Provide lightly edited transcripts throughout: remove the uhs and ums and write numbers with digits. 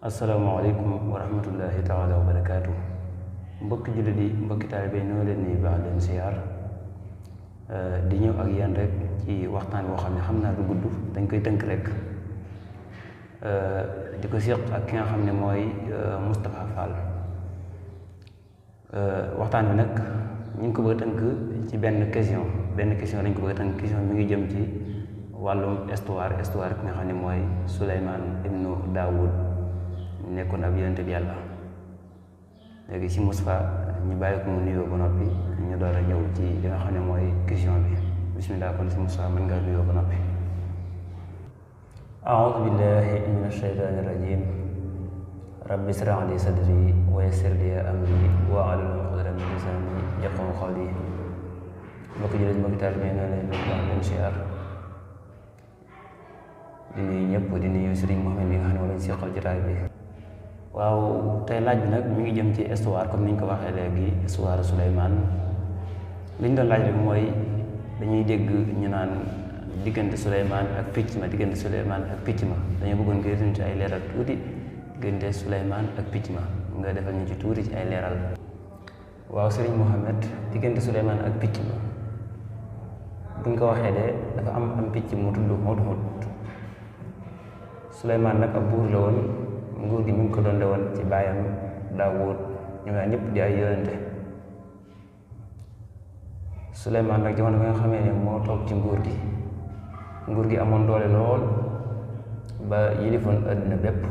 asalaamaaleykum wa rahmatullahi taala wa barakaatu. Mbokki jullit yi mbokki taalibe noo leen nuyu baax leen siyaar di ñëw ak yéen rek ci waxtaan boo xam ne xam naa du gudd, dañ koy tënk rek di ko séq ak ki nga xam ne mooy Moustapha Fall. Waxtaan bi nag ñu ngi ko bëgg a tënk ci benn question lañ ko bëgg a tënk. Question mi ngi jëm ci wàllum histoire ki nga xam ne mooy Souleymane ibnu Daoud, nekkoon ab yonent bi yàlla. léegi si Moustapha ñu bàyyi ko mu nuyoo ba noppi ñu door a ñëw ci li nga xam ne mooy question bi. bismillah, kon si Moustapha mën ngaa nuyoo ba noppi. aoudu billahi min ashaytaani rajim. rabbi israh li sadri wa yassir li amri wahlul uqdatan min lisani yafqahu qawli. mbokki jullit mbokki taalibe na leen leen siyaar di nuyu ñëpp, di nuyu Sëriñ Muhammad bi nga xam ne moo lañ seqal jotaay bi. waaw, tey laaj bi nag mi ngi jëm ci histoire comme ni ñu ko waxee léegi, histoire Souleymane. li ñu doon laaj rek mooy dañuy dégg ñu naan diggante Souleymane ak picc ma dañoo bëggoon nga yëtuñ ci ay leeral tuuti diggante Souleymane ak picc ma nga defal ñu ci tuuti ci ay leeral. waaw Sëriñ Muhammad, diggante Souleymane ak picc ma buñ ko waxee de dafa am picc mu tudd Hudhud. Souleymane nag ab buur la woon, nguur gi mi ngi ko doon woon ci baayam Daawud, ñu ngi ñëpp di ay yonente. Souleymane nag jamono bi nga xamee ne moo toog ci nguur gi amoon doole lool ba yilifoon àdduna bépp,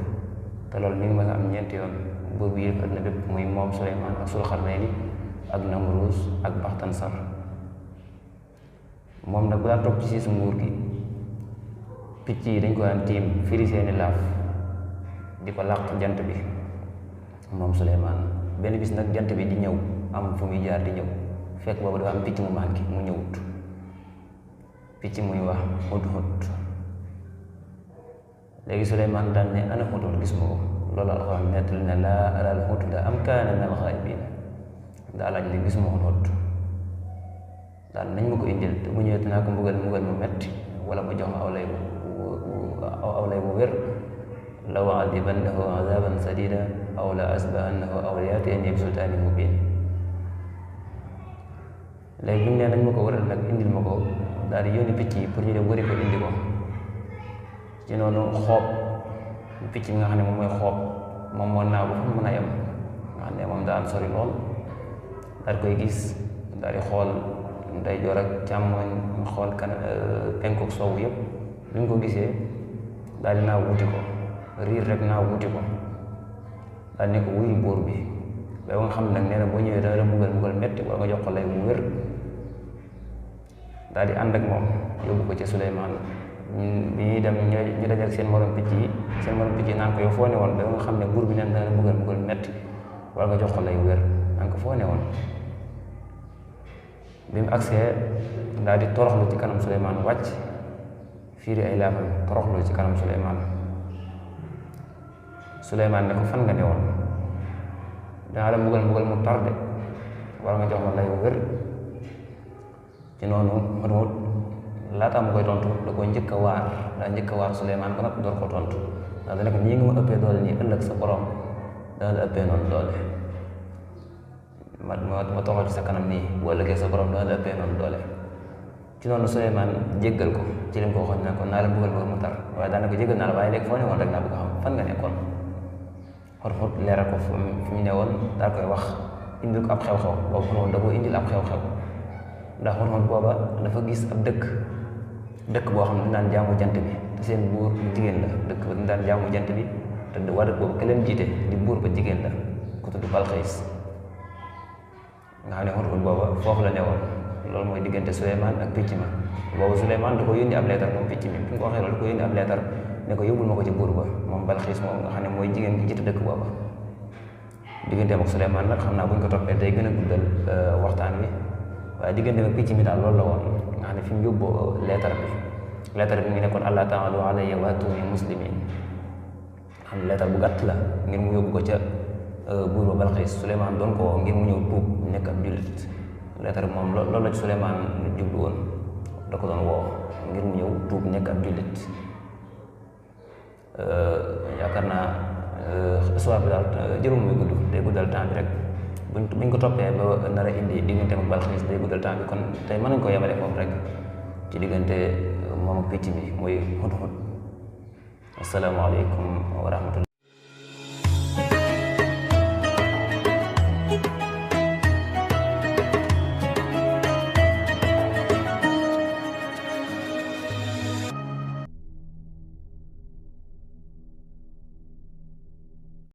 te loolu mi ngi mën a am ñeenti yoon. buur bi yilif àdduna bépp muy moom Souleymane ak Sulxarnayni ak Namruus ak Baxtansar. moom nag bu daan toog ci siisu nguur gi, picc yi dañ ko daan tiim firi seeni laaf di ko làq jant bi moom Souleymane. benn bis nag jant bi di ñëw am fu muy jaar di ñëw, fekk boobu dafa am picc mu manqué mu ñëwut, picc muy wax Hudhud. léegi Souleymane daan ne ana Hudhud, gis ma ko. loolu Alxuraan nettali ne laa aral Hudhuda am kaana minal ghaa'ibiin. daa laaj ne gis ma Hudhud, daal nañ ma ko indil, te bu ñëwee dinaa ko mbugal mu metti, wala ma jox aw lay bu wér. la u'adhibannahu 'adhaban shadiidan aw la asbahannahu aw la ya'tiyanni bi sultaanin mubiin. léegi bi mu ne nañ ma ko wëral nag indil ma ko, daal di yónni picc yi pour ñu dem wëri ko indi ko. ci noonu xoob, picc mi nga xam ne moom mooy xoob, moom moo naaw ba fu mu mën a yem, nga xam ne moom daan sori lool, daal koy gis, daal di xool ndeyjoor ak càmmoñ, xool penku ak soowu yëpp. bi mu ko gisee daal di naaw wuti ko, riir rek naaw wuti ko, daal ne ko wuyul buur bi ba nga xam ne nag nee na boo ñëwee dana la mbugal metti wala nga jox ko lay bu wér. daal di ànd ak moom yóbbu ko ci Souleymane. bi ñuy dem ñu dajal seen morom picc yi naan ko yow foo ne woon ba nga xam ne buur bi neen dana la mbugal metti wala nga jox ko lay wér, naan ko foo ne woon. bi mu agsee daal di toroxlu ci kanam Souleymane, wàcc fiiri ay laafam toroxlu ci kanam Souleymane ne ko fan nga ne woon, danaa la mbugal mu tarde wala nga jox ma lay wér. ci noonu Hudhud laataa mu koy tontu da koy njëkk a waar Souleymane ba nag door ko tontu, ndax dana ko ñii nga ma ëppee doole nii, ëllëg sa borom dana la ëppee noonu doole. ma toxal ci sa kanam nii, boo ëllëgee sa borom dana la ëppee noonu doole. ci noonu Souleymane jéggal ko ci lim ko waxoon ne ko naa la mbugal mu tar, waaye daanaka jéggal naa la, waaye léegi foo ne woon rek naa bëgg a xam fan nga nekkoon. Hudhud leeral ko fu mu ne woon, daal koy wax indil ko ab xew-xew. boobu Hudhud da koo indil ab xew-xew, ndax Hudhud booba dafa gis ab dëkk boo xam ne daan jaamu jant bi, te seen buur jigéen la. dëkk ba daan jaamu jant bi, te waa dëkk boobu ka leen jiite di buur ba jigéen la, ku tudd Balxiis. nga xam ne Hudhud booba foofu la ne woon. loolu mooy diggante Souleymane ak picc ma. boobu Souleymane da ko yónni ab leetar moom picc mi. bi nga ko waxee loolu da ko yónni ab leetar ne ko yóbbul ma ko ci buur ba, moom Balxiis moom nga xam ne mooy jigéen gi jiite dëkk booba. digganteem ak Souleymane nag xam naa buñ ko toppee day gën a guddal waxtaan wi, waaye digganteem ak picc mi daal loolu la woon. nga xam ne fi mu yóbboo leetar bi ngi nekkoon allaa ta'alu alayya wa'tuuni muslimiin. xam ne leetar bu gàtt la ngir mu yóbbu ko ca buur ba Balxiis. Souleymane doon ko woo ngir mu ñëw tuub nekk ab jullit. leetar bi moom loolu la ci Souleymane jublu woon, da ko doon woo ngir mu ñëw tuub nekk ab jullit. yaakaar naa histoire bi daal jërum muy gudd day guddal temps bi rek buñ ko toppee ba nar a indi diggante ak Balxiis day guddal temps bi kon tey mën nañ ko yemale foofu rek ci diggante moom ak picc mi muy Hudhud. asalaamaaleykum wa rahmatullah.